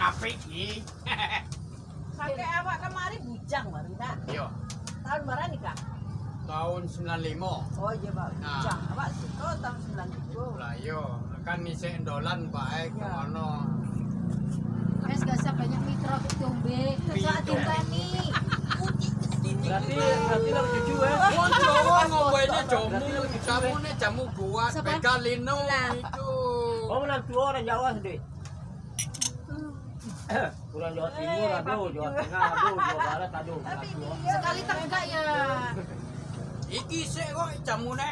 apik iki. Sampai awak kemari bujang bareng tak? Iya. Tahun berapa nikah? Tahun 95. Oh iya Pak, bujang. Nah. Awak suka tahun 93. Lah iya, kan isih endolan bae ngono. Wes gak usah banyak mitra kok diombe. Sak dinteni. Berarti berarti lo cucu ya. Wong Jawa ngombene jamu, jamune jamu buat Siapa? begalino itu. Oh, menang tua orang Jawa sendiri. Kurang Jawa Timur aduh, Jawa Tengah aduh, Jawa Barat aduh. Tapi Menang tua. dia Sekali tegak ya. Iki sik kok jamune.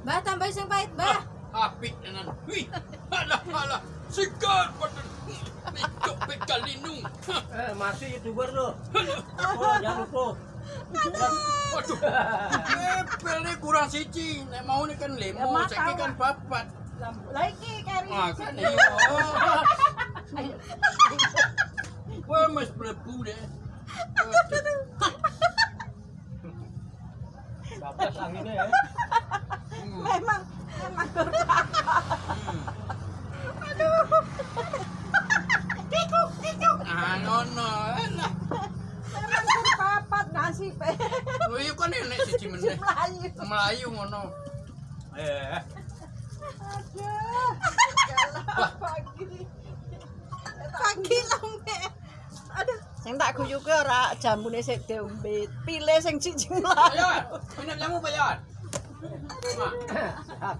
Mbah tambahin sing pahit, Mbah. Apik tenan. Wih, alah alah. Segar badan. Itu begalino. Eh, masih YouTuber lo. Oh, jangan lupa. Waduh. Pelne kurang siji. Nek mau kan limo, Ya, saiki kan papat. Lah iki keri. Ah, kan iya. Wah, mas mlebu deh. Bablas anginnya ya. Memang memang berpakat. Aduh. Tikuk, tikuk. Ah, ngono. Alah. Memang berpapat nasibe. Lho iya kan enek siji meneh. Melayu. Melayu ngono. Eh, Aduh. Galah pagi. Pagi lambe. Aduh, sing tak guyu kuwi ora jambune sik diombe. Pile sing siji mlayu. Pak Yon, minum jamu Pak Yon. sehat.